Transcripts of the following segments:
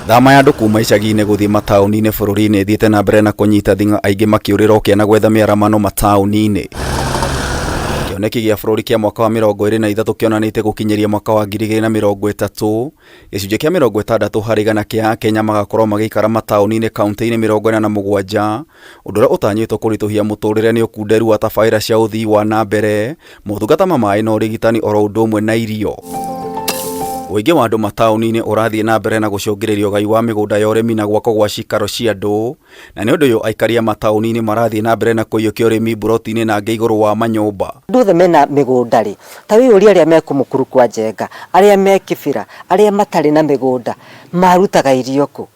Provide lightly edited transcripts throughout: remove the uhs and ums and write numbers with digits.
Thama ya andũ kuma icagi-inĩ gũthiĩ mataũni-inĩ bũrũri-inĩ ĩthiĩte na mbere na kũnyita thing'a, aingĩ makĩũrĩra ũkĩa na gwetha mĩaramano mataũni-inĩ. Kĩoneki gĩa bũrũri kĩa mwaka wa 23 kĩonanĩtie gũkinyĩria mwaka wa 2030 gĩcunjĩ kĩa 60% kĩa Akenya magakorwo magĩikara mataũni-inĩ kaunti-inĩ 47, ũndũ ũrĩa ũtanyĩtwo kũritũhia mũtũrĩre nĩ ũkunderu wa tabarĩra cia ũthii wa na mbere, motungata ma maĩ na ũrigitani oro ũndũ ũmwe na irio. Ũingĩ wa andũ mataũni-inĩ ũrathiĩ na mbere na gũcũngĩrĩria ũgai wa mĩgũnda ya ũrĩmi na gwakwo gwa cikaro cia andũ, na nĩ ũndũ ũyũ aikari a mataũni-inĩ marathiĩ na mbere na kũiyũkia ũrĩmi mburoti-inĩ na angĩ igũrũ wa manyũmba. Andũ othe mena mĩgũnda rĩ, ta wĩyũrie arĩa me Kũmũkuru kwa Njenga, arĩa me Kĩbĩra, arĩa matarĩ na mĩgũnda, marutaga irio kũ?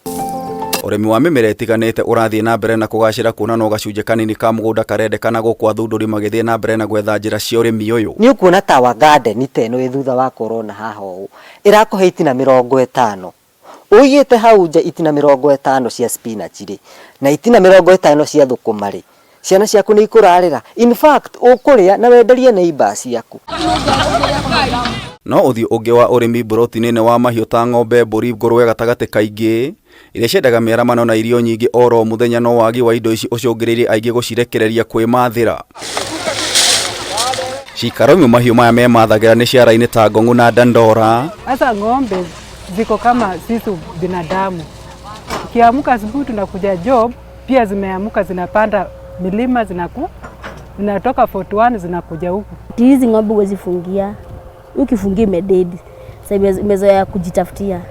Ũrĩmi wa mĩmera ĩtiganĩte ũrathiĩ na mbere na kũgacĩra kuona no gacunjĩ kanini ka mũgũnda karendekana gũkũ athundũri magĩthiĩ na mbere na gwetha njĩra cia ũrĩmi ũyũ. Nĩ ũkuona ta garden ta ĩno ĩ thutha wakwa ũrona haha ũũ, ĩrakũhe itina 50. Ũigĩte hau nja itina 50 cia spinach rĩ, na itina 50 cia thũkũma rĩ, ciana ciaku nĩ ikũrarĩra. In fact, ũkũrĩa na wenderie neighbor ciaku. No ũthiũ ũngĩ wa ũrĩmi mburoti-inĩ nĩ wa mahiũ ta ng'ombe, mbũri, ngũrwe gatagatĩ kaingĩ iria ciendaga mĩaramano na irio nyingĩ oro mũthenya, no wagi wa indo ici ũcũngĩrĩirie aingĩ gũcirekereria kwĩmathĩra. Cikaro imwe mahiũ maya memathagĩra nĩ ciara-inĩ ta Ngong'u na Dandora. Sasa ng'ombe ziko kama sisi binadamu, ukiamka asubuhi tunakuja job, pia zimeamka zinapanda milima zinatoka 41 zinakuja huku. Hizi ng'ombe huwezi fungia, ukifungia imededi. Sasa imezoea kujitafutia.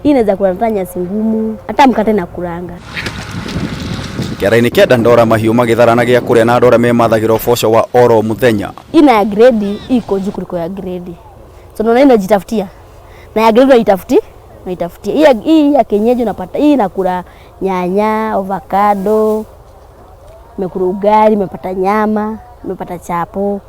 Hii inaweza kula hata nyasi ngumu, hata mkate na kuranga. Kĩara-inĩ kĩa Dandora mahiũ magĩtharana gĩa kũrĩa na andũ arĩa memathagĩra ũboco wa oro mũthenya. Ina ya grade iko juu kuliko ya grade. So unaona inajitafutia. Na ya grade unaitafuti, unaitafutia. Hii ya kienyeji unapata hii inakula nyanya, avocado, imekula ugali, imepata nyama, imepata chapo.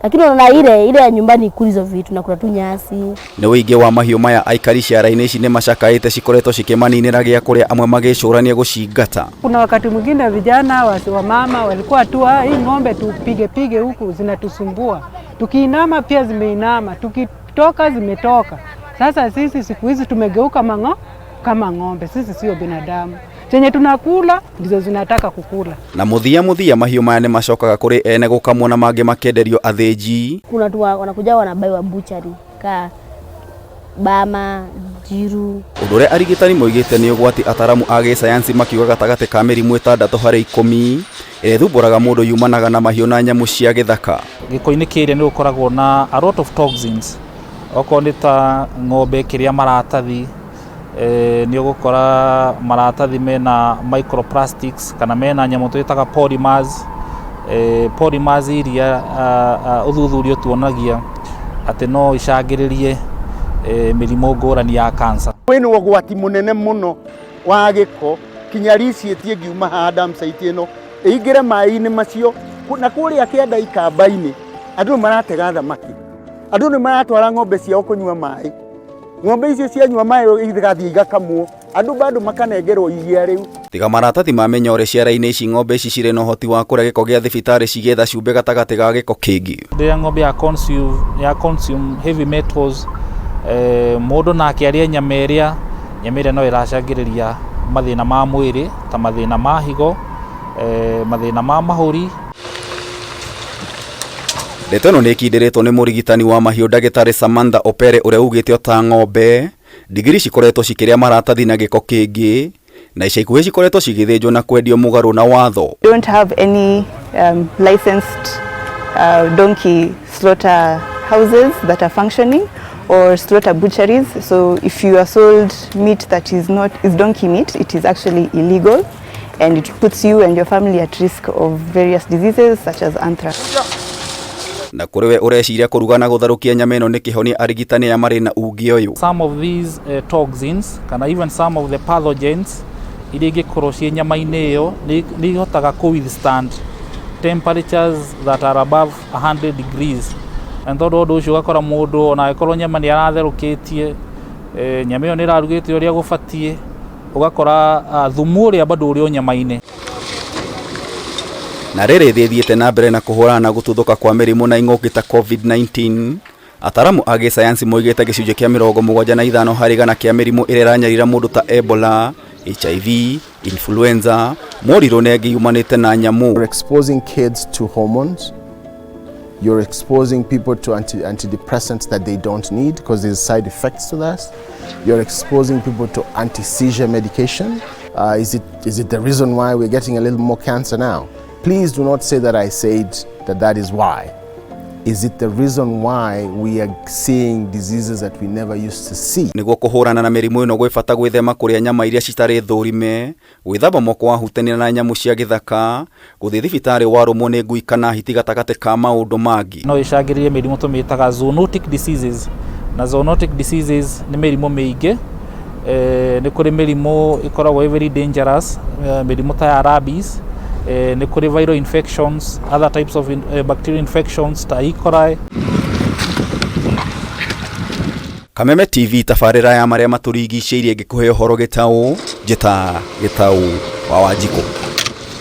Lakini unaona ile ya nyumbani ikuli hizo vitu, nakula tu nyasi. Nĩ ũingĩ wa mahiũ maya aikari ciara-inĩ ici nĩ macakaĩte cikoretwo cikĩmaninĩra gĩa kũrĩa, amwe magĩcũrania gũcingata. Kuna wakati mwingine vijana wa mama walikuwa tu, "Ah, hii ng'ombe tupige pige huku zinatusumbua, tukiinama pia zimeinama, tukitoka zimetoka." Sasa sisi siku hizi tumegeuka mang'o kama ng'ombe, sisi sio binadamu. Chenye tunakula ndizo zinataka kukula. Na mũthia mũthia mahiũ maya nĩ macokaga kũrĩ ene gũkamwo na mangĩ makenderio athĩnji. Kuna tu wanakuja wanabaiwa butchery ka Bama, Njiru. Ũndũ ũrĩa arigitani moigĩte nĩ ũgwati, ataramu a gĩcayanci makiuga gatagatĩ ka mĩrimũ 6 harĩ 10 ĩrĩa ĩthumbũraga mũndũ yumanaga na mahiũ na nyamũ cia gĩthaka. Gĩko-inĩ kĩrĩa nĩ gũkoragwo na a lot of toxins, okorwo nĩ ta ng'ombe ĩkĩrĩa maratathi, nĩ ũgũkora maratathi mena microplastics kana mena nyamũ twĩtaga polymers. Polymers iria ũthuthuria ũtuonagia atĩ no icangĩrĩrie mĩrimũ ngũrani ya cancer. Wĩna ũgwati mũnene mũno wa gĩko kinya riciĩti ĩngiuma haha dumpsite ĩno ĩingĩre maĩ-inĩ macio na kũrĩa kĩanda ikamba-inĩ andũ nĩ maratega thamaki, andũ nĩ maratwara ng'ombe ciao kũnyua maĩ, ng'ombe icio cianyua maĩ igathiĩ igakamwo, andũ bado makanengerwo iria rĩu. Tiga maratathi ma mĩnyore ciara-inĩ ici, ng'ombe ici cirĩ na ũhoti wa kũrĩa gĩko gĩa thibitarĩ cigĩetha cumbĩ gatagatĩ ga gĩko kĩngĩ. Rĩrĩa ng'ombe ya consume heavy metals, mũndũ nake arĩe nyama ĩrĩa, nyama ĩrĩa no ĩracangĩrĩria mathĩna ma mwĩrĩ ta mathĩna ma higo, mathĩna ma mahũri. Ndeto ĩno nĩ ĩkindĩrĩtwo nĩ mũrigitani wa mahiũ ndagĩtarĩ Samantha Opere ũrĩa ugĩte ota ng'ombe ndigiri cikoretwo cikĩrĩa maratathi na gĩko kĩngĩ na ica ikuhĩ cikoretwo cigĩthĩnjwo na kwendio mũgarũ na watho. Don't have any licensed donkey slaughter houses that are functioning or slaughter butcheries. So if you are sold meat that is not is donkey meat, it is actually illegal and it puts you and your family at risk of various diseases such as anthrax. Na kũrĩ we ũreciria kũruga na gũtherũkia nyama ĩno nĩ kĩhonia, arigitani aya marĩ na uge ũyũ. Some of these toxins kana even some of the pathogens iria ingĩkorwo ciĩ nyama-inĩ ĩyo nĩ ihotaga kũ withstand temperatures that are above 100 degrees, na tondũ ũndũ ũcio ũgakora mũndũ ona angĩkorwo nyama nĩ aratherũkĩtie, nyama ĩyo nĩ ĩrarugĩte ũrĩa gũbatiĩ, ũgakora thumu ũrĩa bado ũrĩ o nyama-inĩ. Na rĩrĩ thĩ ĩthiĩte na mbere na kũhũrana na gũtuthũka kwa mĩrimũ na ing'ũki ta COVID-19. Ataramu a gĩsayansi moigĩte gĩcunjĩ kĩa 75 harĩ igana kĩa mĩrimũ ĩrĩa ĩranyarira mũndũ ta Ebola, HIV, influenza, morirũ na ĩngĩ yumanĩte na nyamũ. You're exposing kids to hormones. You're exposing people to antidepressants that they don't need because there's side effects to that. You're exposing people to anti-seizure medication. Is it the reason why we're getting a little more cancer now? Please do not say that I said that that is why. Is it the reason why we are seeing diseases that we never used to see? Nĩguo kũhũrana na mĩrimũ ĩno gwĩ bata gwĩthema kũrĩa nyama iria citarĩ thũrime, gwĩthamba moko wahutania na nyamũ cia gĩthaka, gũthiĩ thibitarĩ warũmwo nĩ ngui kana hiti gatagatĩ ka maũndũ mangĩ. No ĩcangĩrĩrie mĩrimũ tũmĩtaga zoonotic diseases, na zoonotic diseases nĩ mĩrimũ mĩingĩ. Nĩ kũrĩ mĩrimũ ĩkoragwo ĩ very dangerous, mĩrimũ ta ya rabies, nĩ kũrĩ viral infections, other types of bacterial infections ta E. coli. Kameme TV tabarĩra ya marĩa matũrigicĩirie ngĩkũhe ũhoro gĩtaũ, njĩta Gĩtaũ wa Wanjikũ.